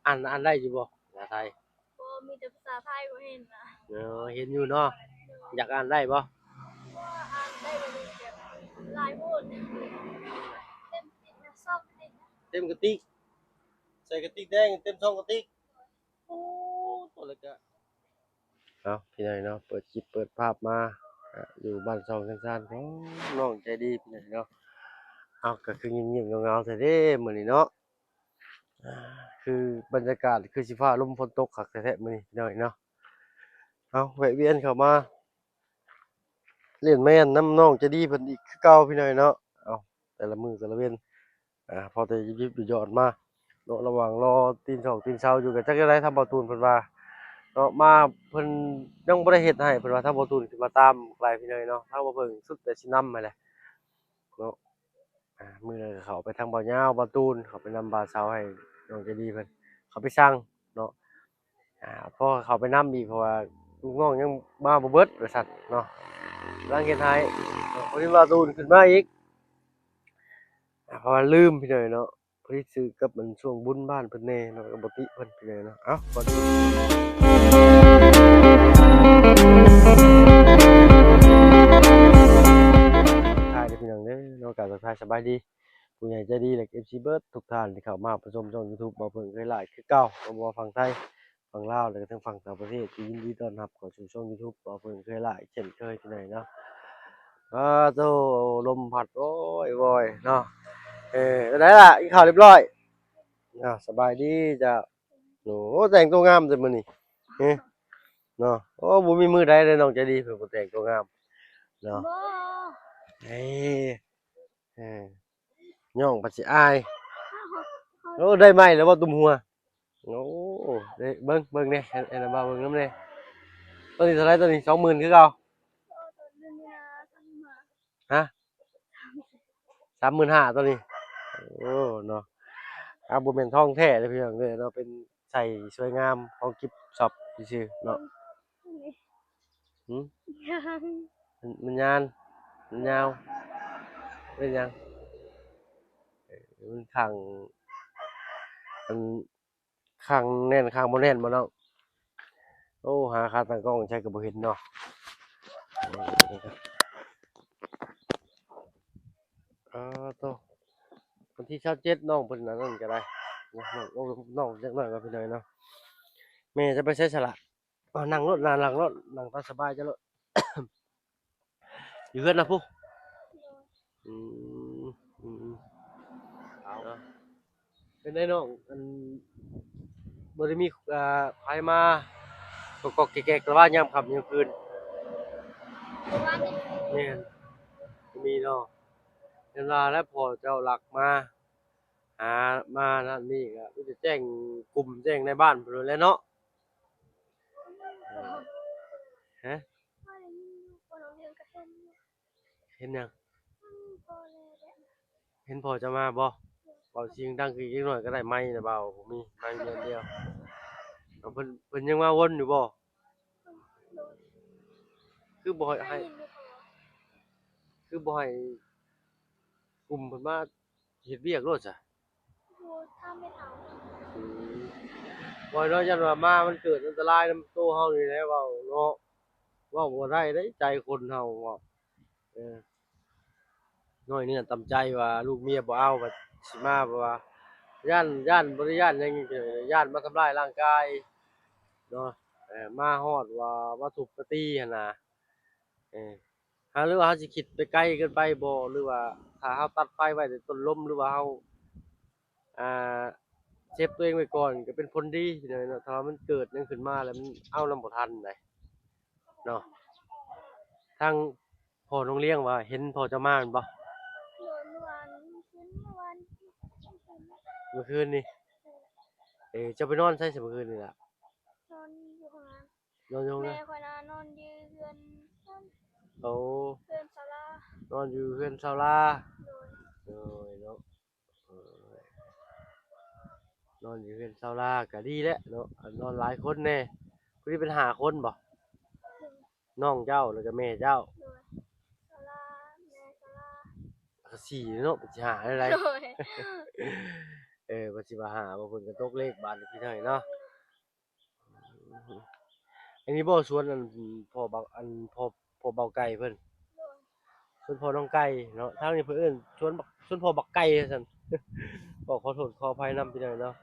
ອ່ານ ອ່ານໄດ້ຢູ່ບໍ່ ພາສາໄທ? ບໍ່ ມີແຕ່ພາສາໄທບໍ່ເຫັນນະ. ເອີ ເຫັນຢູ່ເນາະ. ຢາກອ່ານໄດ້ບໍ່? ບໍ່ ອ່ານໄດ້ບໍ່ ແບບຫຼາຍໂພດ ເຕັມກະຕິກ ເຕັມກະຕິກ ໃສ່ກະຕິກແດງ ເຕັມສອງກະຕິກ. ໂອ້ ຕົວເລັກກະ ເອົາ ພີ່ນ້ອງເນາະ ເປີດຄລິບເປີດພາບມາ ກະຢູ່ບ້ານຊ່ອງເຮືອນຊານຂອງນ້ອງໃຈດີ ພີ່ນ້ອງເນາະ. ເອົາ ກະຄືງຽບໆເຫງົາໆແທ້ເດ້ມື້ນີ້ເນາະ. ອ່າ ຄືບັນຍາກາດຄືຊິຟ້າລົມຝົນຕົກຄັກແທ້ໆມື້ນີ້ ພີ່ນ້ອງເນາະ. ເອົາ ແວະວຽນເຂົ້າມາ ຫຼິ້ນແມ່ນນຳນ້ອງໃຈດີເພິ່ນອີກຄືເກົ່າ ພີ່ນ້ອງເນາະ. ເອົາ ແຕ່ລະມື້ແຕ່ລະເວັນ ອ່າ ພໍແຕ່ຢິບໆຢອດໆມາເນາະ. ລະຫວ່າງລໍຕີນຊອກຕີນເສົາຢູ່ ກະຈັກຈັ່ງໃດ ທາງບ່າວຕູນເພິ່ນວ່າເນາະ ມາເພິ່ນຍັງບໍ່ໄດ້ເຮັດໃຫ້ ເພິ່ນວ່າ. ທາງບ່າວຕູນຊິມາຕາມຫຼາຍ ພີ່ນ້ອງເນາະ. ທາງບ່າວເພິ່ງສຸດແຕ່ຊິນຳຫັ້ນແຫຼະເນາະ. ອ່າ ມື້ນັ້ນກະເຂົ້າໄປທາງບ່າວຍາວ ບ່າວຕູນ ເຂົ້າໄປນຳບ່າວເສົາໃຫ້ນ້ອງໃຈດີເພິ່ນ ເຂົ້າໄປສັ່ງເນາະ. ອ່າ ພໍເຂົ້າໄປນຳອີກ ເພາະວ່າລູກນ້ອງຍັງມາບໍ່ເບິດວ່າຊັ້ນເນາະ ກຳລັງເຮັດໃຫ້. ພໍດີວ່າຕູນຂຶ້ນມາອີກ ອ່າ ເພາະວ່າລືມ ພີ່ນ້ອງເນາະ. ພໍດີຖືກກັບອັນຊ່ວງບຸນບ້ານເພິ່ນແດ່ເນາະ ກະບໍ່ຕິເພິ່ນ ພີ່ນ້ອງເນາະ. ເອົ້າ ກ່ອນອື່ນ ທັກທາຍເດີພີ່ນ້ອງເດີເນາະ ກາບທັກທາຍສະບາຍດີ ຜູ້ໃຫຍ່ໃຈດີ ແລະ ເອັຟຊີ ເບິດທຸກທ່ານທີ່ເຂົ້າມາຮັບຊົມຊ່ອງຢູທູບ ບ່າວເພິ່ງເຄີຍຫຼ້າຍຄືເກົ່າເນາະ. ບໍ່ວ່າຝັ່ງໄທ ຝັ່ງລາວ ແລະ ກະທັງຝັ່ງຕ່າງປະເທດ ກໍຍິນດີຕ້ອນຮັບເຂົ້າສູ່ຊ່ອງຢູທູບ ບ່າວເພິ່ງເຄີຍຫຼ້າຍເຊັ່ນເຄີຍ ພີ່ນ້ອງເນາະ. ອ້າໂທ້ ລົມພັດ ໂອ້ຍໂອ້ຍເນາະ. ເອີ ເປັນໃດລະ ກິນເຂົ້າຮຽບຮ້ອຍ? ອ້າວ ສະບາຍດີເຈົ້າ. ໂອ້ ແຕ່ງຕົວງາມແຕ່ມື້ນີ້ ເອີ ເນາະ. ໂອ້ ບໍ່ມີມື້ໃດເດ້ນ້ອງໃຈດີ ເພິ່ນບໍ່ແຕ່ງຕົວງາມເນາະ. ບໍ່ ເອີ ເອີ ຍ້ອງພັດຊິອາຍ. ໂອ້ ໄດ້ໃໝ່ແລ້ວບໍ່ ຕຸ້ມຫົວ? ໂອ້ ເບິ່ງ ເບິ່ງແດ່ ໃຫ້ ໃຫ້ນ້າບ່າວເບິ່ງນຳແດ່. ໂຕນີ້ເທົ່າໃດ ໂຕນີ້? ສອງໝື່ນຄືເກົ່າ? ຮະ? ສາມໝື່ນຫ້າ ໂຕນີ້. ໂອ້ ເນາະ. ອ່າ ບໍ່ແມ່ນທອງແທ້ເດີພີ່ນ້ອງເດີເນາະ ເປັນໃສ່ຊ່ວຍງາມຂອງກິບຊັອບຊື່ໆເນາະ. ຫື? ມັນ ມັນຍານ ມັນຍາວ ເປັນຫຍັງ? ເອີ ມັນຂ້າງ ມັນຂ້າງແໜ້ນ ຂ້າງບໍ່ແໜ້ນບໍ່ນ້ອງ? ໂອ້ ຫາຂາຕັ້ງກ້ອງໃສກະບໍ່ເຫັນເນາະ. ເອີ ໂຕ ວັນທີຊາວເຈັດ ນ້ອງເພິ່ນອັນນັ້ນກະໄດ້ ນ້ອງ ໂອ້ ນ້ອງຈັກໜ້ອຍກ່ອນພີ່ນ້ອງເນາະ. ແມ່ຈະໄປໃສສະລະ? ເອົາ ນັ່ງໂລດ ນັ່ງຫຼັງໂລດ ນັ່ງຕາມສະບາຍເຈົ້າໂລດ. ຢູ່ເຮືອນນະພຸ້ນ? ອືມ ອືມ ເອົາ ເປັນໃດນ້ອງ ອັນ ບໍ່ໄດ້ມີ ອ່າ ໃຜມາກອກໆແກກໆລະວ່າຍາມຄ່ຳຍາມຄືນ? ແມ່ນ ບໍ່ມີເນາະ. ເຫັນວ່າແລ້ວ ພໍ່ເຈົ້າລັກມາ ຫາມານັ້ນນີ້ກະມີແຕ່ແຈ້ງກຸ່ມແຈ້ງໃນບ້ານພຸ້ນແຫຼະເນາະ. ຮະ? ເຫັນຫຍັງ? ເຫັນພໍ່ເຈົ້າມາບໍ່? ເວົ້າສຽງດັງຄືຈັກໜ້ອຍກະໄດ້ ໄມນະບ່າວ ບໍ່ມີ ໄມມີອັນດຽວ. ເພິ່ນ ເພິ່ນຍັງມາວົນຢູ່ບໍ່? ຄືບໍ່ໃຫ້ ຄືບໍ່ໃຫ້ກຸ່ມເພິ່ນມາ ເຮັດວຽກໂລດຊະ. ໂອ້ ຖ້າແມ່ນເອົາ ອືມ ບໍ່ເນາະ ຢ້ານວ່າມາມັນເກີດອັນຕະລາຍນຳໂຕເຮົານີ້ແຫຼະ ເວົ້າເນາະ ເວົ້າບໍ່ໄດ້ເດ້ ໃຈຄົນເຮົາເນາະ. ເອີ ນ້ອຍເນື້ອຕ່ຳໃຈວ່າລູກເມຍບໍ່ເອົາ ບັດຊິມາ ເພາະວ່າຢ້ານ ຢ້ານ ບໍ່ໄດ້ຢ້ານຫຍັງ ຢ້ານມາທຳລາຍຮ່າງກາຍເນາະ. ເອີ ມາຮອດວ່າມາທຸບມາຕີຫັ້ນນະ. ເອີ ເຮົາ ຫຼືວ່າເຮົາຊິຄິດໄປໄກເກີນໄປບໍ່ ຫຼືວ່າຖ້າເຮົາຕັດໄຟໄວ້ແຕ່ຕົ້ນລົມ ຫຼືວ່າເຮົາ ອ່າ ເຊບຕົວເອງໄວ້ກ່ອນກະເປັນຜົນດີພີ່ນ້ອງເນາະ. ຖ້າວ່າມັນເກີດຫຍັງຂຶ້ນມາແລ້ວ ມັນເອົານຳບໍ່ທັນໃດ໋ເນາະ. ທາງພໍ່ນ້ອງລ້ຽງວ່າເຫັນພໍ່ເຈົ້າມາແມ່ນບໍ່? ໂດຍ ເມື່ອວານ ຄືນ ເມື່ອວານ ເມື່ອຄືນນີ້. ເອີ ເຈົ້າໄປນອນໃສຊະເມື່ອຄືນນີ້ລະ? ນອນຢູ່ຫ້ອງນ້ຳ. ນອນຢູ່ຫ້ອງນ້ຳ. ແມ່ຂ້ອຍນະນອນຢູ່ເຮືອນ ໂອ້ ເຮືອນສາວລາ ນອນຢູ່ເຮືອນສາວລາ. ໂດຍ ໂດຍເນາະ. ເອີ ນອນຢູ່ເຮືອນສາວລາກະດີແຫຼະເນາະ ນອນຫຼາຍຄົນແດ່. ຜູ້ນີ້ເປັນຫ້າຄົນບໍ່? ນ້ອງເຈົ້າ ແລ້ວກະແມ່ເຈົ້າ. ໂດຍ ສາວລາ ແມ່ສາວລາ ກະສີ່ເນາະ ເປັນສີ່ຫ້າໄດ້ໃດ. ໂດຍ ເອີ ວ່າຊິວ່າຫາວ່າເພິ່ນກໍຕົກເລກບາດນີ້ພີ່ນ້ອງເນາະ. ອັນນີ້ບໍ່ສວນອັນພໍ່ເບົາ ອັນພໍ່ ພໍ່ເບົາໄກ່ເພິ່ນ ສວນພໍ່ນ້ອງໄກ່ເນາະ. ທາງນີ້ເພິ່ນເອີ້ນສວນບັກ ສວນພໍ່ບັກໄກ່ວ່າຊັ້ນ. ກໍຂໍໂທດຂໍອະໄພນຳພີ່ນ້ອງເນາະ.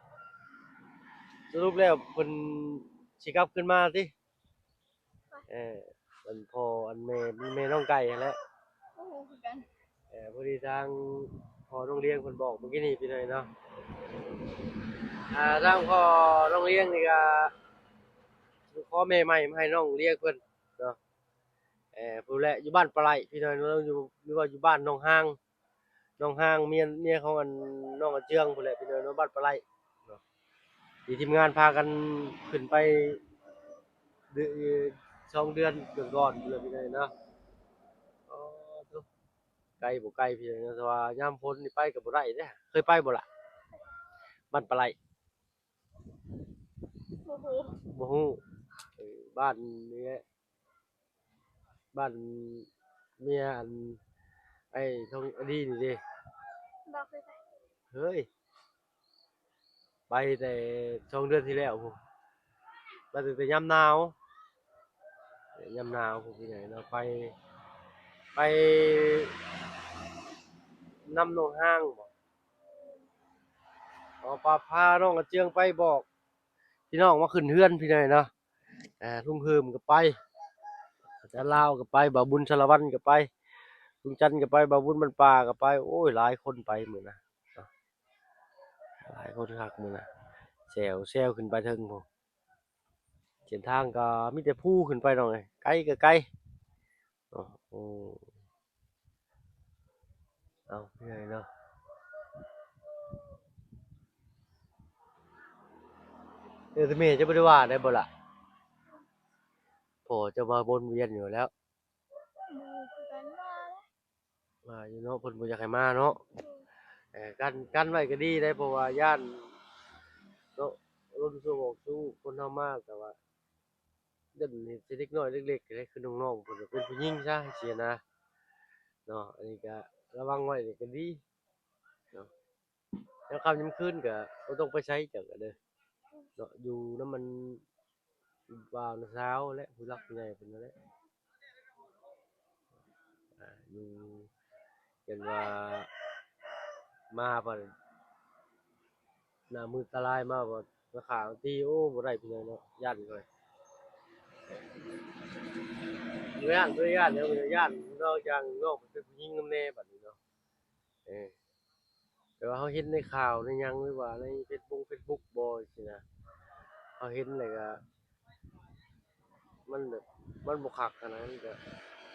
ສະຫຼຸບແລ້ວເພິ່ນຊິກັບຄືນມາຕິ? ເອີ ອັນພໍ່ ອັນແມ່ ແມ່ນ້ອງໄກ່ຫັ້ນແຫຼະ ບໍ່ຮູ້ຄືກັນ. ເອີ ພໍດີທາງພໍ່ນ້ອງລຽງເພິ່ນບອກມື້ກີ້ນີ້ພີ່ນ້ອງເນາະ. ອ່າ ທາງພໍ່ນ້ອງລຽງນີ້ກະຂໍແມ່ໃໝ່ມາໃຫ້ນ້ອງລຽງເພິ່ນເນາະ. ເອີ ຜູ້ແລະ ຢູ່ບ້ານປາໄຫຼພີ່ນ້ອງເນາະ ຢູ່ ຫຼືວ່າຢູ່ບ້ານໜອງຮາງ ໜອງຮາງ ເມຍ ເມຍຂອງອັນນ້ອງອາເຈືອງພຸ້ນແຫຼະພີ່ນ້ອງເນາະ ບ້ານປາໄຫຼເນາະ. ທີ່ທີມງານພາກັນຂຶ້ນໄປເດືອນ ສອງເດືອນກ່ອນໆພຸ້ນແຫຼະພີ່ນ້ອງເນາະ. ອໍ ໂທ້ ໄກບໍ່ໄກພີ່ນ້ອງເນາະ ແຕ່ວ່າຍາມຝົນນີ້ໄປກໍບໍ່ໄດ້ເດ້. ເຄີຍໄປບໍ່ລະ ບ້ານປາໄຫຼ? ບໍ່ຮູ້ ບໍ່ຮູ້. ເອີ ບ້ານນີ້ແຫຼະ ບ້ານເມຍອັນ ໄອ້ທອງອະດີນີ້ເດ້. ບໍ່ເຄີຍໄປ. ເຄີຍ ໄປແຕ່ສອງເດືອນທີ່ແລ້ວພຸ້ນ ໄປຕັ້ງແຕ່ຍາມໜາວ ຍາມໜາວພຸ້ນພີ່ໃຫຍ່ເນາະ. ໄປ ໄປນຳນ້ອງຮາງບໍ ເອົາ ພາ ພານ້ອງອາເຈືອງໄປບອກ ພີ່ນ້ອງມາຂຶ້ນເຮືອນພີ່ນ້ອງເນາະ. ອ່າ ລຸງເຮີມກໍໄປ ອາຈານລາວກໍໄປ ບ່າວບຸນສາລະວັນກໍໄປ ລຸງຈັນກໍໄປ ບ່າວບຸນບ້ານປ່າກໍໄປ. ໂອ້ຍ ຫຼາຍຄົນໄປມື້ນະ ຫຼາຍຄົນຄັກມື້ນະ ແຊວ ແຊວຂຶ້ນໄປເທິງພຸ້ນ. ເສັ້ນທາງກໍມີແຕ່ພູຂຶ້ນໄປນ້ອງເອີຍ ໄກກໍໄກ. ໂອ້ ເອົາ ເມື່ອຍເນາະ. ເອີ ແຕ່ແມ່ເຈົ້າບໍ່ໄດ້ວ່າໄດ້ບໍ່ລະ? ພໍ່ເຈົ້າມາວົນວຽນຢູ່ແລ້ວ. ບໍ່ຮູ້ຄືກັນ ວ່າ ວ່າຢູ່ເນາະ ເພິ່ນບໍ່ຢາກໃຫ້ມາເນາະ. ເອີ ກັນ ກັນໄວ້ກໍດີໄດ໋ ເພາະວ່າຢ້ານເນາະ ລົມຊົ່ວອອກສູ່ຄົນເຮົາມາ ແຕ່ວ່າ ຢ້ານເຮັດໃສ່ເດັກນ້ອຍເລັກໆ ກໍໄດ້ ຄືນ້ອງໆ ເພິ່ນກໍເປັນຜູ້ຍິງຊະ ຈັ່ງຊີ້ນະເນາະ. ອັນນີ້ກໍລະວັງໄວ້ນີ້ກໍດີເນາະ. ຍາມຄ່ຳຍາມຄືນກໍບໍ່ຕ້ອງໄປໃສ ເຈົ້າກໍເດີເນາະ ຢູ່ນຳ ອັນ ບ່າວນະສາວ ແລະ ຜູ້ຫຼັກຜູ້ໃຫຍ່ເພິ່ນນັ້ນແຫຼະ. ອ່າ ຢູ່ ເຫັນວ່າມາບັດໜ້າມືດຕາລາຍມາບັດມາຂ້າງຕີ ໂອ້ ບໍ່ໄດ້ພີ່ນ້ອງເນາະ ຢ້ານຂ້ອຍ ບໍ່ຢ້ານ ບໍ່ໄດ້ຢ້ານຫຍັງ ບໍ່ໄດ້ຢ້ານ ນອກຢ່າງນ້ອງເປັນຜູ້ຍິງນຳແດ່ບັດນີ້ເນາະ. ເອີ ແຕ່ວ່າເຮົາເຫັນໃນຂ່າວໃນຫຍັງ ຫຼືວ່າໃນເຟສບຸກ ເຟສບຸກບໍ ຈັ່ງຊີ້ນະ ເຮົາເຫັນແລ້ວກະ ມັນແບບ ມັນບໍ່ຄັກຫັ້ນນະ ມັນກະ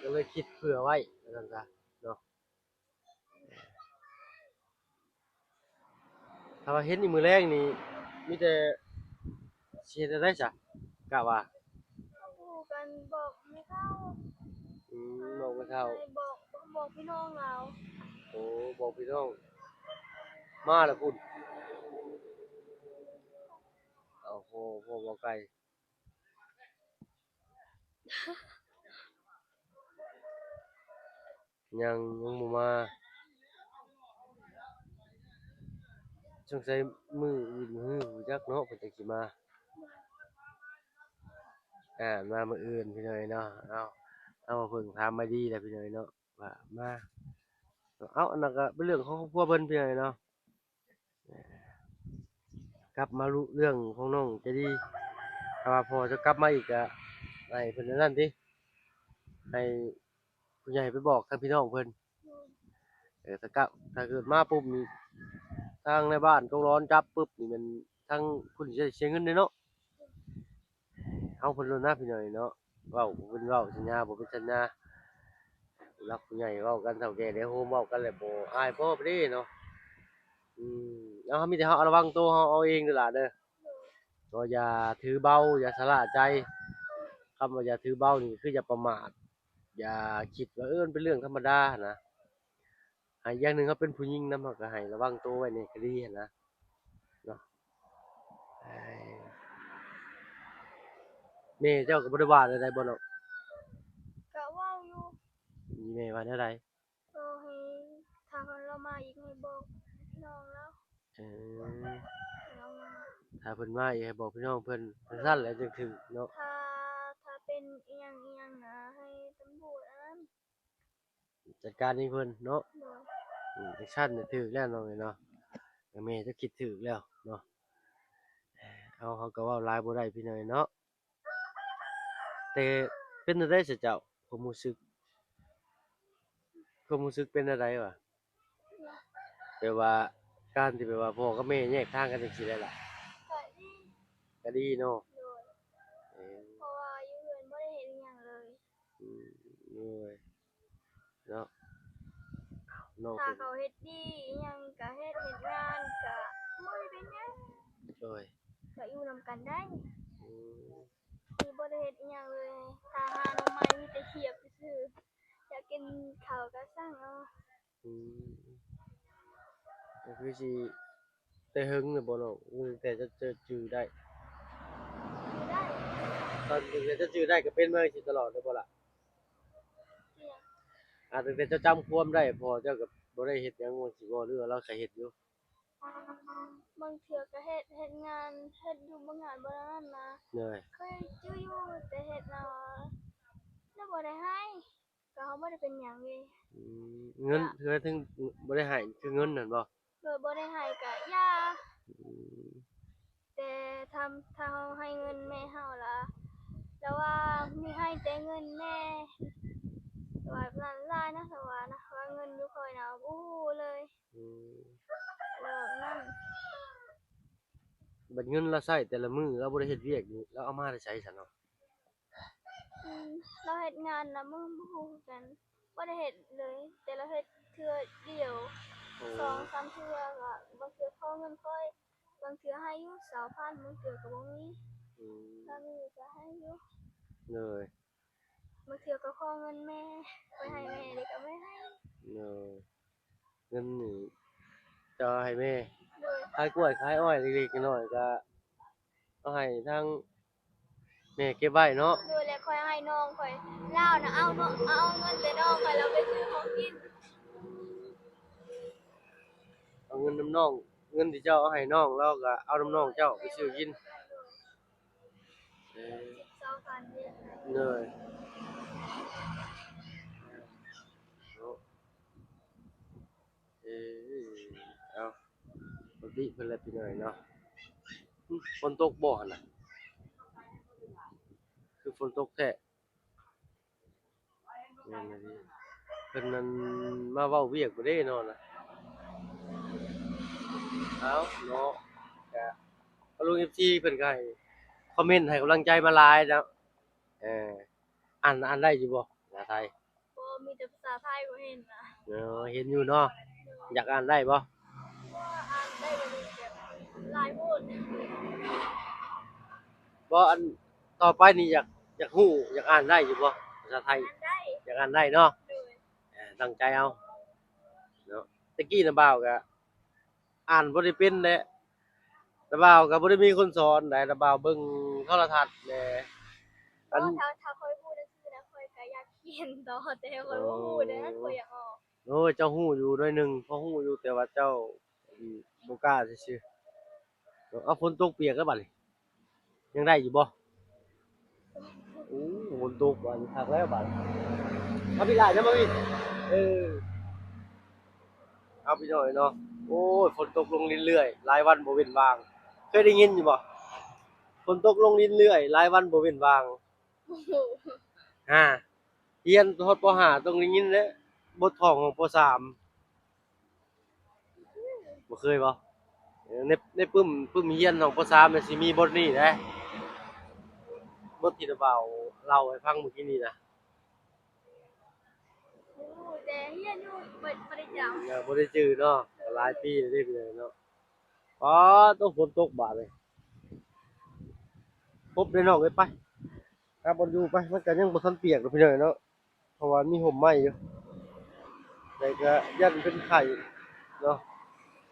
ກໍເລີຍຄິດເຜື່ອໄວ້ວ່າຊັ້ນຊະເນາະ. ຖ້າວ່າເຫັນອີກມື້ແລງນີ້ ມີແຕ່ຊິເຮັດແນວໃດຊະ ກະວ່າ? ກໍບອກແມ່ເຖົ້າ. ອືມ ບອກແມ່ເຖົ້າ ບອກ ບອກພີ່ນ້ອງລາວ. ໂອ້ ບອກພີ່ນ້ອງ ມາແລ້ວພຸ້ນ. ເອົາ ໂອ້ ພໍ່ເວົ້າໄກ ຍັງ ຍັງບໍ່ມາ ສົງໄສມື້ອື່ນມື້ຮືບໍ່ຈັກເນາະ ເພິ່ນຈັ່ງຊິມາ. ອ່າ ມາມື້ອື່ນພີ່ນ້ອງເນາະ. ເອົາ ເອົາ ເພິ່ນຖາມມາດີແລ້ວພີ່ນ້ອງເນາະ ວ່າມາ. ເອົາ ອັນນັ້ນກໍເປັນເລື່ອງຂອງຄອບຄົວເພິ່ນພີ່ນ້ອງເນາະ. ກັບມາລຸເລື່ອງຂອງນ້ອງໃຈດີ ຖ້າວ່າພໍ່ຈະກັບມາອີກກະໃຫ້ເພິ່ນອັນນັ້ນຕິ ໃຫ້ຜູ້ໃຫຍ່ໄປບອກທາງພີ່ນ້ອງເພິ່ນ. ເອີ ຖ້າກັບ ຖ້າເກີດມາປຸບນີ້ ທາງນາຍບ້ານກອງຫຼອນຈັບປຶບນີ້ ແມ່ນທາງພຸ້ນຊິໄດ້ເສຍເງິນເດ້ເນາະ. ເອົາເພິ່ນໂລດນະພີ່ນ້ອງເນາະ ເວົ້າເພິ່ນເວົ້າສັນຍາບໍ່ເປັນສັນຍາ ຜູ້ຫຼັກຜູ້ໃຫຍ່ເວົ້າກັນ ເຖົ້າແກ່ໄດ້ໂຮມເວົ້າກັນແລ້ວບໍ່ອາຍບໍ່ເດ້ເນາະ. ອືມ ເອົາ ເຮົາມີແຕ່ເຮົາລະວັງໂຕເຮົາເອົາເອງເດີຫຼາເດີ ກໍຢ່າຖືເບົາ ຢ່າຊະລະໃຈ. ຄຳວ່າຢ່າຖືເບົານີ້ຄືຢ່າປະໝາດ ຢ່າຄິດວ່າ ເອີ ມັນເປັນເລື່ອງທຳມະດາຫັ້ນນະ. ໃຫ້ ຢ່າງໜຶ່ງເຮົາເປັນຜູ້ຍິງນຳ ເຮົາກໍໃຫ້ລະວັງໂຕໄວ້ໃນຄະດີຫັ້ນນະເນາະ. ແມ່ເຈົ້າກໍບໍ່ໄດ້ວ່າແນວໃດບໍ່ນ້ອງ? ກໍເວົ້າຢູ່. ແມ່ວ່າແນວໃດ? ກໍໃຫ້ ຖ້າເຂົາລາວມາອີກ ໃຫ້ບອກພີ່ນ້ອງລາວ. ເອີ ລາວມາ ຖ້າເພິ່ນມາອີກໃຫ້ບອກພີ່ນ້ອງເພິ່ນ ຈັ່ງຊັ້ນແຫຼະຈຶ່ງຖືກເນາະ. ຖ້າ ຖ້າເປັນອີ່ຫຍັງອີ່ຫຍັງນະ ໃຫ້ຕຳຫຼວດອັນນັ້ນ ຈັດການໃຫ້ເພິ່ນເນາະ. ໂດຍ ອືມ ຈັ່ງຊັ້ນນະຖືກແລ້ວນ້ອງເອີຍເນາະ. ແມ່ເຈົ້າຄິດຖືກແລ້ວເນາະ. ເຮົາ ເຮົາກໍເວົ້າຫຼາຍບໍ່ໄດ້ພີ່ນ້ອງເອີຍເນາະ. ແຕ່ເປັນແນວໃດຊະເຈົ້າ ຄວາມຮູ້ສຶກ ຄວາມຮູ້ສຶກເປັນແນວໃດວະ? ແບບວ່າການທີ່ແບບວ່າພໍ່ກັບແມ່ແຍກທາງກັນຈັ່ງຊີ້ແຫຼະ ກະດີ ກະດີເນາະ. ໂດຍ ເອີ ເພາະວ່າຢູ່ເຮືອນບໍ່ໄດ້ເຮັດອີ່ຫຍັງເລີຍ. ອືມ ໂດຍ ເນາະ ເນາະ ຖ້າເຂົາເຮັດດີອີ່ຫຍັງກະເຮັດ ເຮັດງານກະບໍ່ໄດ້ເປັນຫຍັງ. ໂດຍ ກະຢູ່ນຳກັນໄດ້. ອືມ ທີ່ບໍ່ໄດ້ເຮັດອີ່ຫຍັງເລີຍ ຖ້າຫາໜໍ່ໄມ້ມີແຕ່ຄຽບຊື່ໆ ຢາກກິນເຂົ້າກະສັ່ງເອົາ. ອືມ ກໍຄືຊິແຕ່ເຫິງແລ້ວບໍ່ນ້ອງ ຕັ້ງແຕ່ເຈົ້າ ເຈົ້າຈື່ໄດ້? ຈື່ໄດ້ ຕອນຕັ້ງແຕ່ເຈົ້າຈື່ໄດ້ກໍເປັນມາຈັ່ງຊີ້ຕະຫຼອດເລີຍບໍ່ລະ? ອາ ຕັ້ງແຕ່ເຈົ້າຈຳຄວາມໄດ້ ພໍ່ເຈົ້າກໍບໍ່ໄດ້ເຮັດຫຍັງວ່າຊີ້ບໍ່ ຫຼືວ່າລາວກໍເຮັດຢູ່? ບາງເທື່ອກໍເຮັດ ເຮັດງານ ເຮັດຢູ່ບາງງານບາງນັ້ນນະ. ໂດຍ ເຄີຍຈື່ຢູ່ ແຕ່ເຮັດແລ້ວ ແລ້ວບໍ່ໄດ້ໃຫ້ ກໍເຮົາບໍ່ໄດ້ເປັນຫຍັງເດ. ອືມ ເງິນ ກະ ຄືວ່າເຖິງບໍ່ໄດ້ໃຫ້ ຄືເງິນນັ້ນບໍ່? ໂດຍ ບໍ່ໄດ້ໃຫ້ກະຢ່າ. ອືມ ແຕ່ຖ້າ ຖ້າເຮົາໃຫ້ເງິນແມ່ເຮົາລະ ລະວ່າມີໃຫ້ແຕ່ເງິນແມ່ ວ່າຫຼາຍນະ ລະວ່ານະ ວ່າເງິນຢູ່ຂ້ອຍນະບໍ່ຮູ້ເລີຍ. ອືມ ລະນັ້ນ ບັດເງິນລາວໃຊ້ແຕ່ລະມື້ ລາວບໍ່ໄດ້ເຮັດວຽກນີ້ ລາວເອົາມາແຕ່ໃສຊັ້ນເນາະ? ອືມ ລາວເຮັດງານນະ ບໍ່ ບໍ່ຮູ້ຄືກັນ ບໍ່ໄດ້ເຮັດເລີຍ ແຕ່ລາວເຮັດເທື່ອດຽວ ໂອ້ ສອງສາມເທື່ອ ກະບາງເທື່ອຂໍເງິນຂ້ອຍ ບາງເທື່ອໃຫ້ຢູ່ຊາວພັນ ບາງເທື່ອກະບໍ່ມີ. ອືມ ຖ້າມີກະໃຫ້ຢູ່. ໂດຍ ບາງເທື່ອກະຂໍເງິນແມ່ ຂ້ອຍໃຫ້ແມ່ເດກະບໍ່ໃຫ້. ໂດຍ ເງິນນີ້ເຈົ້າໃຫ້ແມ່. ໂດຍ ຂາຍກ້ວຍຂາຍອ້ອຍເລັກໆນ້ອຍໆ ກະເອົາໃຫ້ທາງແມ່ເກັບໄວ້ເນາະ. ໂດຍ ແລ້ວຂ້ອຍໃຫ້ນ້ອງຂ້ອຍ ລາວນະເອົາເນາະ ເອົາເງິນແຕ່ນ້ອງຂ້ອຍ ລາວໄປຊື້ຂອງກິນ. ເອົາເງິນນຳນ້ອງ ເງິນທີ່ເຈົ້າເອົາໃຫ້ນ້ອງ ລາວກະເອົານຳນ້ອງເຈົ້າໄປຊື້ກິນ. ເອີ ໂດຍ ເນາະ. ເອີ ເອົາ ປົກກະຕິເພິ່ນແຫຼະພີ່ນ້ອງເນາະ. ຝົນຕົກບໍ່ຫັ້ນນະ? ຄືຝົນຕົກແທ້. ແມ່ນອີ່ຫຼີ ເພິ່ນນັ້ນມາເວົ້າວຽກບໍ່ເດ້ເນາະນະ. ເອົາເນາະ ກະ ທາງເອັຟຊີເພິ່ນກະໃຫ້ຄອມເມັນໃຫ້ກຳລັງໃຈມາຫຼາຍເນາະ. ເອີ ອ່ານ ອ່ານໄດ້ຢູ່ບໍ່ ພາສາໄທ? ບໍ່ ມີແຕ່ພາສາໄທບໍ່ເຫັນນະ. ເອີ ເຫັນຢູ່ເນາະ. ຢາກອ່ານໄດ້ບໍ່? ບໍ່ ອ່ານໄດ້ບໍ່ ແບບຫຼາຍໂພດ. ບໍ່ ອັນ ຕໍ່ໄປນີ້ຢາກ ຢາກຮູ້ ຢາກອ່ານໄດ້ຢູ່ບໍ່ ພາສາໄທ? ອ່ານໄດ້ ຢາກອ່ານໄດ້ເນາະ. ໂດຍ ເອີ ຕັ້ງໃຈເອົາເນາະ. ແຕ່ກີ້ນະບ່າວກະ ອ່ານບໍ່ໄດ້ເປັນແຫຼະ ລະບ່າວກໍບໍ່ໄດ້ມີຄົນສອນໃດ໋ ລະບ່າວເບິ່ງໂທລະທັດແດ່. ອັນ ໂອ້ ຖ້າ ຖ້າຂ້ອຍຮູ້ໜັງສືນະ ຂ້ອຍກໍຢາກຂຽນຕໍ່ ແຕ່ຂ້ອຍບໍ່ຮູ້ເດ້ ໂອ້ ຂ້ອຍຢາກອອກ. ໂອ້ຍ ເຈົ້າຮູ້ຢູ່ໜ້ອຍໜຶ່ງ ພໍຮູ້ຢູ່ ແຕ່ວ່າເຈົ້າ ອືມ ບໍ່ກ້າຊື່ໆ. ເອົາ ຝົນຕົກປຽກແລ້ວບາດນີ້ ຍັງໄດ້ຢູ່ບໍ່? ໂອ້ ຝົນຕົກບາດນີ້ ຄັກແລ້ວບາດນີ້. ມາພີ່ຫຼາຍນະ ມາພີ່ ເອີ ເອົາພີ່ນ້ອງເນາະ. ໂອ້ຍ ຝົນຕົກລົງລິນເລື້ອຍ ຫຼາຍວັນບໍ່ເວັ້ນວ່າງ. ເຄີຍໄດ້ຍິນຢູ່ບໍ່? ຝົນຕົກລົງລິນເລື້ອຍ ຫຼາຍວັນບໍ່ເວັ້ນວ່າງ. ໂອ້ໂຫ ຮະ ຮຽນຮອດ ປໍຫ້າ ຕ້ອງໄດ້ຍິນແຫຼະ ບົດທ້ອງຂອງ ປໍສາມ. ບໍ່ເຄີຍບໍ່? ເອີ ໃນ ໃນປຶ້ມ ປຶ້ມຮຽນຂອງ ປໍສາມ ມັນຊິມີບົດນີ້ເດ້ ບົດທີ່ລະບ່າວເລົ່າໃຫ້ຟັງມື້ກີ້ນີ້ນະ. ຮູ້ແຕ່ຮຽນຢູ່ ບໍ່ ບໍ່ໄດ້ຈຳ. ເອີ ບໍ່ໄດ້ຈື່ເນາະ ຫຼາຍປີແລ້ວເດ້ເນາະ. ອໍ ໂຕ ຝົນຕົກບາດນີ້ ພົບໄດ້ນ້ອງເອີຍ. ໄປ ຫາບ່ອນຢູ່ໄປ ມັນກໍຍັງບໍ່ທັນປຽກດອກພີ່ນ້ອງເນາະ ເພາະວ່າມີຮົ່ມໄມ້ຢູ່ ແຕ່ກໍຢ້ານເປັນໄຂ້ເນາະ.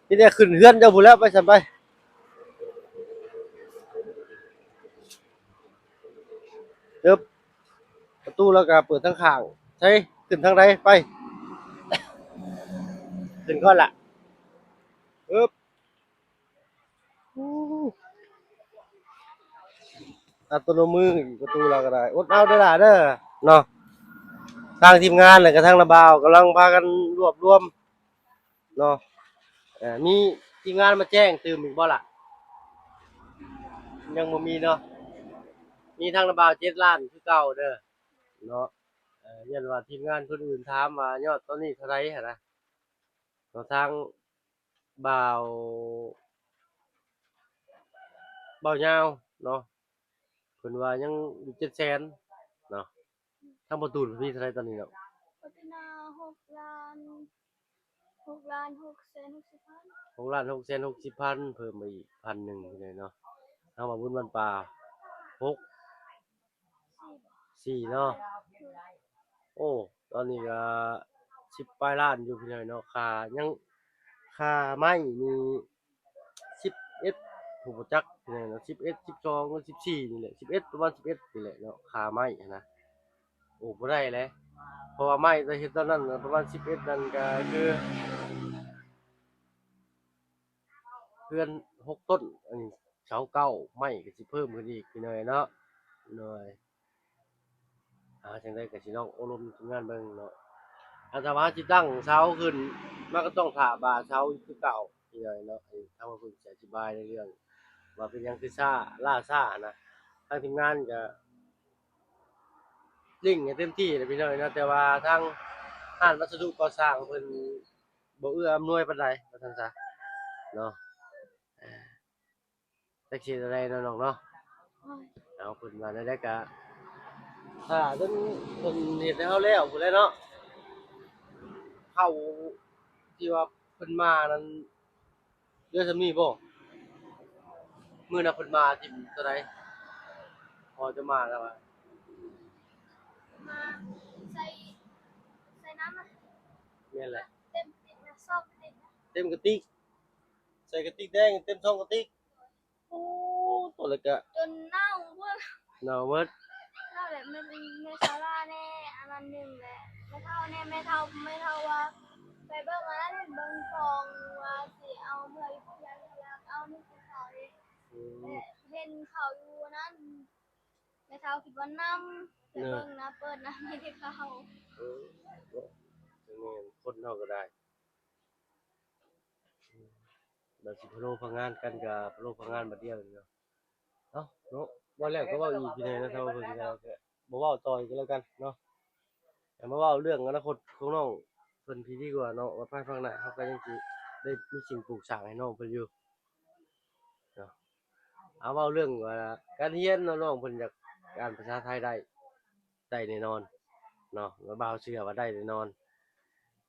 ມີແຕ່ຂຶ້ນເຮືອນເຈົ້າພຸ້ນແຫຼ້ວ ໄປຊັ້ນໄປ. ເອີບ ປະຕູລາວກໍເປີດທາງຂ້າງ ໃສ ຂຶ້ນທາງໃດ ໄປ ຂຶ້ນກ່ອນລະ. ເອີບ ອັດຕະໂນມື ປະຕູລາວກໍໄດ້. ອົດເອົາເດີຫຼ້າເດີເນາະ. ທາງທີມງານ ແລະກະທາງລາວບ່າວກຳລັງພາກັນລວບລວມເນາະ. ເອີ ມີທີມງານມາແຈ້ງຕື່ມອີກບໍ່ລະ? ຍັງບໍ່ມີເນາະ. ມີທາງລາວບ່າວເຈັດລ້ານຄືເກົ່າເດີເນາະ. ເອີ ຢ້ານວ່າທີມງານຄົນອື່ນຖາມວ່າຍອດຕອນນີ້ເທົ່າໃດຫັ້ນນະ. ເນາະ ທາງບ່າວ ບ່າວຍາວເນາະ ເພິ່ນວ່າຍັງຢູ່ເຈັດແສນເນາະ. ທາງປະຕູນເພິ່ນມີເທົ່າໃດຕອນນີ້ເນາະ? ປະຕູນາ ຫົກລ້ານ ຫົກລ້ານຫົກແສນຫົກສິບພັນ ຫົກລ້ານຫົກແສນຫົກສິບພັນ ເພີ່ມມາອີກພັນໜຶ່ງເນາະ. ທາງບ່າວບຸນບ້ານປ່າ ຫົກ ສີ່ເນາະ. ໂອ້ ຕອນນີ້ກະສິບປາຍລ້ານຢູ່ພີ່ນ້ອງເນາະ. ຄ່າ ຍັງ ຄ່າໄມ້ນີ້ສິບເອັດ ຜູ້ບໍ່ຈັກພີ່ນ້ອງເນາະ ສິບເອັດ ສິບສອງ ຫຼື ສິບສີ່ນີ້ແຫຼະ ສິບເອັດ ປະມານສິບເອັດນີ້ແຫຼະເນາະ ຄ່າໄມ້ຫັ້ນນະ. ໂອ້ ບໍ່ໄດ້ແຫຼະ ເພາະວ່າໄມ້ແຕ່ເຮັດຕອນນັ້ນປະມານສິບເອັດນັ້ນກະຄື ເຮືອນຫົກຕົ້ນ ອັນນີ້ເສົາເກົ້າ ໄມ້ກໍຊິເພີ່ມຂຶ້ນອີກພີ່ນ້ອງເນາະ. ໂດຍ ອ່າ ຈັ່ງໃດກໍຊິລອງໂອ້ລົມທີມງານເບິ່ງເນາະ. ອັນຖ້າວ່າຊິຕັ້ງເສົາຂຶ້ນ ມັນກໍຕ້ອງຖ້າບ່າເສົາຄືເກົ່າພີ່ນ້ອງເນາະ. ອັນນີ້ທາງວ່າເພິ່ນຊິອະທິບາຍໃນເລື່ອງວ່າເປັນຫຍັງຄືຊ້າ ລ້າຊ້ານະ. ທາງທີມງານກໍເລັ່ງໃຫ້ເຕັມທີ່ແຫຼະພີ່ນ້ອງເນາະ ແຕ່ວ່າທາງຮ້ານວັດສະດຸກໍ່ສ້າງເພິ່ນ ບໍ່ເອື້ອອຳນວຍປານໃດ ວ່າຊັ້ນຊະເນາະ. ເອີ ຈັກຊິເຮັດແນວໃດເນາະນ້ອງເນາະ. ໂອ້ຍ ເອົາ ເພິ່ນວ່າແນວໃດກະຖ້າຈົນເພິ່ນເຮັດໃຫ້ເຮົາແລ້ວພຸ້ນແຫຼະເນາະ. ເຂົ້າທີ່ວ່າເພິ່ນມານັ້ນເຫຼືອສ່ຳນີ້ບໍ່? ມື້ນັ້ນເພິ່ນມາທີເທົ່າໃດ? ພໍຈະມາແລ້ວວ່າ ມາໃສ່ ໃສ່ນ້ຳນະ. ແມ່ນແຫຼະ ເຕັມກະຕິກນະ ຊອກກະຕິກນະ ເຕັມກະຕິກ. ໃສ່ກະຕິກແດງເຕັມສອງກະຕິກ. ໂອ້ ໂຕແລ້ວກະຈົນເນົ່າພຸ້ນ ເນົ່າໝົດ. ເນົ່າແຫຼະ ແມ່ ແມ່ສາລາແດ່ ອັນນັ້ນໜຶ່ງແຫຼະ ແມ່ເຖົ້າແດ່ ແມ່ເຖົ້າ ແມ່ເຖົ້າວ່າໄປເບິ່ງອັນນັ້ນ ເບິ່ງຂອງວ່າຊິເອົາເມືອຢູ່ພຸ້ນ ຢາກ ຢາກເອົານີ້ຄືເຂົາເດ້. ອືມ ເຫັນເຂົາຢູ່ນັ້ນ ແມ່ເຖົ້າຄິດວ່ານຳ ໄປເບິ່ງນະ ເປີດນະ ມີແຕ່ເຂົາ. ເອີ ເນາະ ແມ່ນ ຄົນເຮົາກໍໄດ້ ແບບຊິພະໂລພະງານກັນກໍພະໂລພະງານບາດດຽວນີ້ເນາະ. ເອົ້າເນາະ ເວົ້າແລ້ວກໍເວົ້າອີກ ພີ່ນ້ອງເນາະ ຖ້າວ່າເພິ່ນກໍບໍ່ເວົ້າຕໍ່ອີກກໍແລ້ວກັນເນາະ. ແຕ່ມາເວົ້າເລື່ອງອະນາຄົດຂອງນ້ອງເພິ່ນພີ້ດີກວ່າເນາະ ວ່າພາຍພາກໜ້າເຮົາກໍຍັງຊິໄດ້ມີສິ່ງປູກສ້າງໃຫ້ນ້ອງເພິ່ນຢູ່ເນາະ. ເອົາ ເວົ້າເລື່ອງວ່າການຮຽນເນາະ ນ້ອງເພິ່ນຢາກອ່ານພາສາໄທໄດ້ ໄດ້ແນ່ນອນເນາະ ແລ້ວບ່າວເຊື່ອວ່າໄດ້ແນ່ນອນ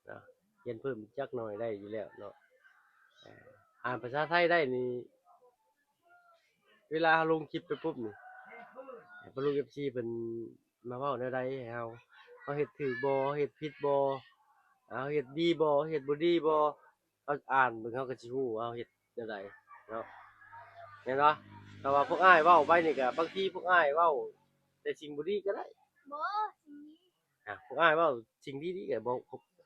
ເນາະ. ຮຽນເພີ່ມອີກຈັກໜ້ອຍໄດ້ຢູ່ແລ້ວເນາະ. ເອີ ອ່ານພາສາໄທໄດ້ນີ້ ເວລາເຮົາລົງຄລິບໄປປຸບນີ້ ໃຫ້ປະລຸງເອັຟຊີເພິ່ນມາເວົ້າແນວໃດໃຫ້ເຮົາ ເຮົາເຮັດຖືກບໍ່ ເຮົາເຮັດຜິດບໍ່ ເຮົາເຮັດດີບໍ່ ເຮົາເຮັດບໍ່ດີບໍ່. ເຮົາອ່ານເບິ່ງເຮົາກໍຊິຮູ້ວ່າເຮົາເຮັດແນວໃດເນາະ ແມ່ນບໍ່? ແຕ່ວ່າພວກອ້າຍເວົ້າໄປນີ້ກໍບາງທີພວກອ້າຍເວົ້າແຕ່ສິ່ງບໍ່ດີກໍໄດ້. ບໍ່ ສິ່ງດີ ອ່າ ພວກອ້າຍເວົ້າສິ່ງດີໆກໍບໍ່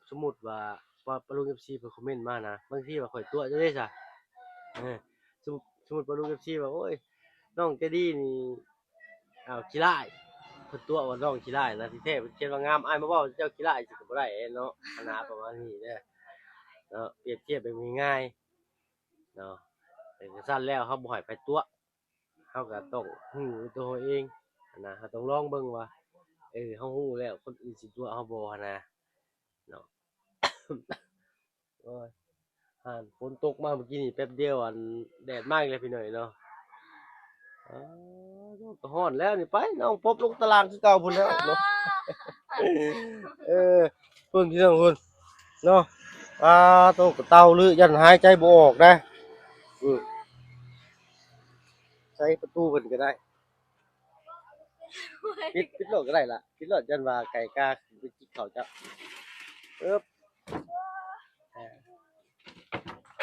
ສົມມຸດວ່າ ວ່າປະລຸງເອັຟຊີເພິ່ນຄອມເມັນມານະ ບາງທີວ່າຂ້ອຍຕົວະເຈົ້າເດ້ຊະ. ເອີ ສົມມຸດ ສົມມຸດປະລຸງເອັຟຊີວ່າ ໂອ້ຍ ນ້ອງໃຈດີນີ້ ອ້າວ ຂີ້ລ້າຍ ເພິ່ນຕົວະວ່ານ້ອງຂີ້ລ້າຍນະ ທີ່ແທ້ເພິ່ນຂຽນວ່າງາມ ອ້າຍມາເວົ້າເຈົ້າຂີ້ລ້າຍ ຊິກໍບໍ່ໄດ້ເນາະ ອັນນະ ປະມານນີ້ເດີເນາະ. ປຽບທຽບແບບງ່າຍໆເນາະ ເປັນຈັ່ງຊັ້ນແລ້ວ ເຮົາບໍ່ໃຫ້ໃຜຕົວະ ເຮົາກໍຕ້ອງຮູ້ຕົວເຮົາເອງຫັ້ນນະ ເຮົາຕ້ອງລອງເບິ່ງວ່າ ເອີ ເຮົາຮູ້ແລ້ວ ຄົນອື່ນຊິຕົວະເຮົາບໍ່ຫັ້ນນະເນາະ. ໂອ້ຍ ຫັ້ນ ຝົນຕົກມາເມື່ອກີ້ນີ້ແປັບດຽວ ອັນ ແດດມາອີກແລ້ວພີ່ນ້ອງເນາະ. ອ້າວ ກໍຮ້ອນແລ້ວນີ້ ໄປນ້ອງປົບລົງຕາລ່າງຄືເກົ່າພຸ້ນແລ້ວເນາະ. ເອີ ພຸ້ນພີ່ນ້ອງພຸ້ນເນາະ. ອ່າ ໂຕກະເຕົາລື ຢ້ານຫາຍໃຈບໍ່ອອກນະ. ອື ໃສ່ປະຕູເພິ່ນກໍໄດ້ ປິດ ປິດໂລດກໍໄດ້ລະ ປິດໂລດ ຢ້ານວ່າໄກ່ກາຂຶ້ນໄປຈິກເຂົ້າເຈົ້າ. ເອີບ ເອີ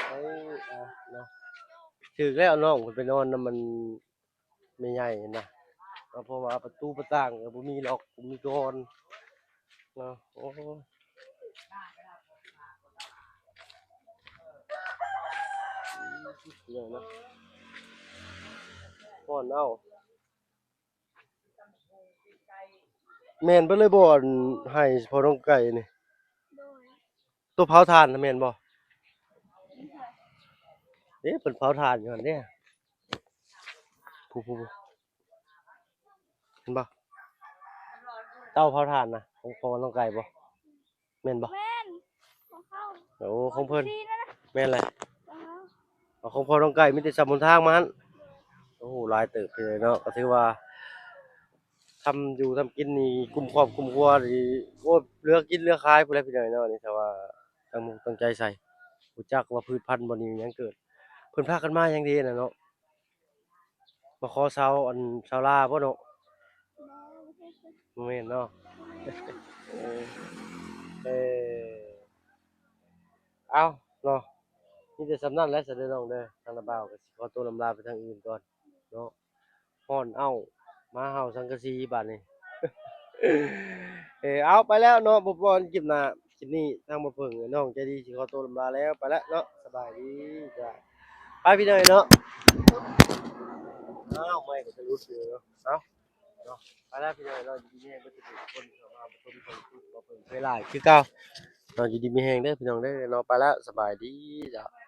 ເອີ ເອົາເນາະ ຖືກແລ້ວ ນ້ອງເພິ່ນໄປນອນນຳມັນ ແມ່ໃຫຍ່ຫັ້ນນະ ກໍເພາະວ່າປະຕູປະຕ່າງກໍບໍ່ມີລັອກ ບໍ່ມີກອນເນາະ. ໂອ້ ເນາະ ຮ້ອນເອົາ. ແມ່ນເບິດເລີຍບໍ່ ອັນໄຮ່ພໍ່ນ້ອງໄກ່ນີ້? ໂດຍ ໂຕເຜົາຖ່ານນະແມ່ນບໍ່? ເດ້ ເພິ່ນເຜົາຖ່ານຢູ່ຫັ້ນເດ້ ຜູ້ໆ ເຫັນບໍ່? ເຕົາເຜົາຖ່ານນະ ຂອງ ຂອງນ້ອງໄກ່ບໍ່? ແມ່ນບໍ່? ແມ່ນ ຂອງເຂົາ ໂອ້ ຂອງເພິ່ນ ຂອງຊີ້ນະ ແມ່ນແຫຼະ ຂອງເຮົາ ເອົາ ຂອງພໍ່ນ້ອງໄກ່ມີແຕ່ສຳຫົນທາງມາຫັ້ນ ໂອ້ໂຫ ຫຼາຍເຕີບເລີຍເນາະ ກໍຖືວ່າ ທຳຢູ່ທຳກິນນີ້ກຸ້ມຄອບກຸ້ມຄົວນີ້ ໂອ້ ເຫຼືອກິນເຫຼືອຂາຍພຸ້ນແຫຼະພີ່ນ້ອງເນາະ ນີ້ຖ້າວ່າຕັ້ງອົກຕັ້ງໃຈໃສ່ ຮູ້ຈັກວ່າພືດພັນບໍ່ນີ້ຫຍັງເກີດ ເພິ່ນພາກັນມາຫຍັງເດນະເນາະ ມາຂໍຊາວ ອັນ ຊາວລາບໍ່ເນາະ? ບໍ່ແມ່ນເນາະ ເອີ ເອີ ເອົ້າເນາະ ມີແຕ່ສ່ຳນັ້ນແຫຼະຊະເດີນ້ອງເດີ ທາງລະບ່າວກໍຊິຂໍໂຕລຳລາໄປທາງອື່ນກ່ອນເນາະ ຮ້ອນເອົ້າ ມາເຫົ່າສັງກະສີບາດນີ້ ເອີ ເອົາໄປແລ້ວເນາະ ພົບກັນຄລິບໜ້າ ຄລິບນີ້ທາງບໍ່ເພິ່ງ ນ້ອງໃຈດີຊິຂໍໂຕລຳລາແລ້ວ ໄປແລ້ວເນາະ ສະບາຍດີຈ້າ ໄປພີ່ນ້ອງເນາະ ອ້າວ ໄມ້ກໍຈະຫຼຸດຢູ່ເນາະ ເອົ້າ ເນາະ ໄປແລ້ວພີ່ນ້ອງເນາະ ຢູ່ດີມີແຮງເບິດທຸກຄົນ ເຂົ້າມາຮັບຊົມຊ່ອງ YouTube ບໍ່ເພິ່ງເຜີຍຫຼາຍຄືເກົ່າເນາະ ຢູ່ດີມີແຮງເດີພີ່ນ້ອງເດີເນາະ ໄປແລ້ວ ສະບາຍດີຈ້າ.